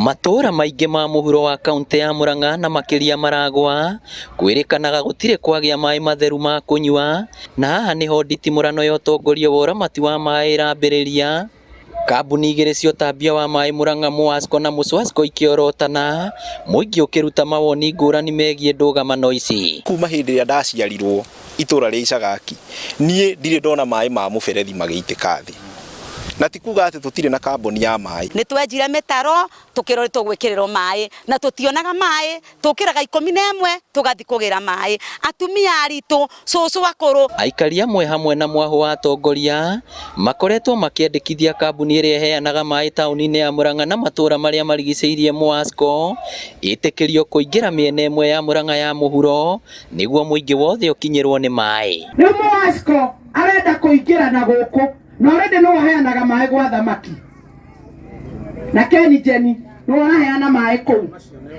Matũũra maingĩ ma mũhuro wa kaũntĩ ya Murang'a na makĩria Maragwa kwĩrĩkanaga gũtirĩ kwagĩa maĩ matheru ma kũnyua, na haha nĩho nditimũrano ya ũtongoria wa ũramati wa maĩ ĩrambĩrĩria. Kambuni igĩrĩ cia ũtambia wa maĩ Murang'a Muwasco na Muswasco ikĩorotana, mũingĩ ũkĩruta mawoni ngũrani megiĩ ndũgamano ici. Kuma hĩndĩ ĩrĩa ndaciarirwo itũra rĩa Icagaki, niĩ ndirĩ ndona maĩ ma mũberethi magĩitĩka thĩ. Na ti kuga atĩ tũtirĩ na kambuni ya maĩ. Nĩ twenjire mĩtaro tũkĩrwo nĩ tũgwĩkĩrĩrwo maĩ na tũtionaga maĩ, tũkĩraga 11 tũgathiĩ kũgĩra maĩ, atumia aritũ, cũcũ akũrũ. Aikari amwe hamwe na mwahũ wa atongoria makoretwo makĩendekithia kambuni ĩrĩa ĩheanaga maĩ taũni-inĩ ya Murang'a na matũũra marĩa marigicĩirie Muwasco ĩtĩkĩrio kũingĩra mĩena ĩmwe ya Murang'a ya mũhuro nĩguo mũingĩ wothe ũkinyĩrwo nĩ maĩ. Rĩu Muwasco arenda kũingĩra na gũkũ na already nĩwe ũheanaga maĩ gwa thamaki na Kengen nĩwe ũraheana maĩ kũu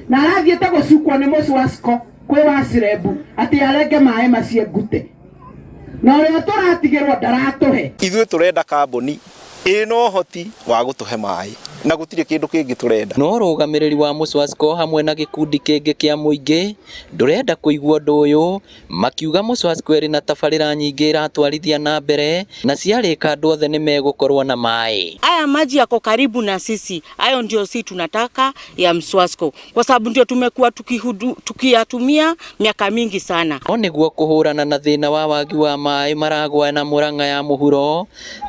na arathiĩte gũcukwo nĩ Mũswasco kwĩ Wasirebu atĩ arenge maĩ macio ngute na ũrĩa tũratigĩrwo ndaratũhe. Ithuĩ tũrenda kambuni ĩna ũhoti wa gũtũhe maĩ na gũtirĩ kĩndũ kĩngĩ tũrenda. No ũrũgamĩrĩri wa Mũswasco hamwe na gĩkundi kĩngĩ kĩa mũingĩ ndũrenda kũigua ũndũ ũyũ makiuga Mũswasco ĩrĩ na tabarĩra nyingĩ ĩratwarithia na mbere na ciarĩka andũ othe nĩ megũkorwo na maĩ. Haya maji yako karibu na sisi, hayo ndio si tunataka ya Mswasco, kwa sababu ndio tumekuwa tukiyatumia miaka mingi sana. No nĩguo kũhũrana na thĩna wa wagi wa maĩ Maragwa na Murang'a ya mũhuro,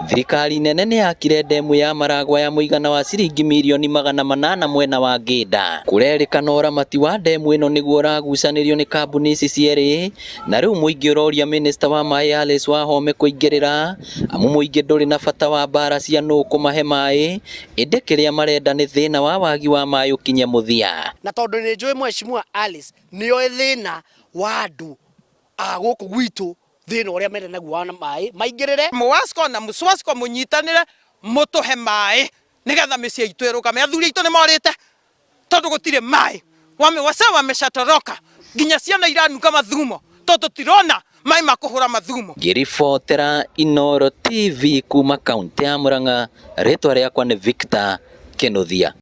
thirikari nene nĩ yakire ndemu ya Maragwa ya mũigana wa ciringi mirioni 800 mwena wa Ngĩnda. Kũrerĩkana ũramati wa ndemu ĩno nĩguo ũragucanĩrio nĩ kambuni ici cierĩ, na rĩu mũingĩ ũroria minista wa maĩ Alice Wahome kũingĩrĩra, amu mũingĩ ndũrĩ na bata wa mbara cia nũ kũmahe maĩ, ĩndĩ kĩrĩa marenda nĩ thĩna wa wagi wa maĩ ũkinye mũthia. Na tondũ nĩ njũĩ Mheshimiwa Alice nĩoĩ thĩna wa andũ a gũkũ gwitũ, thĩna ũrĩa mena naguo wa maĩ maingĩrĩre. Muwasco na Muswasco mũnyitanĩre mũtũhe maĩ nĩgetha mĩciĩ itũ ĩrũgame. Athuri aitũ nĩ morĩte tondũ gũtirĩ maĩ, wase wameshatoroka, nginya ciana iranunga mathugumo tondũ tũtirona maĩ ma kũhũra mathugumo. Ngĩribotera Inooro TV kuma kaunti ya Murang'a, rĩtwa rĩakwa nĩ Victor Kinuthia.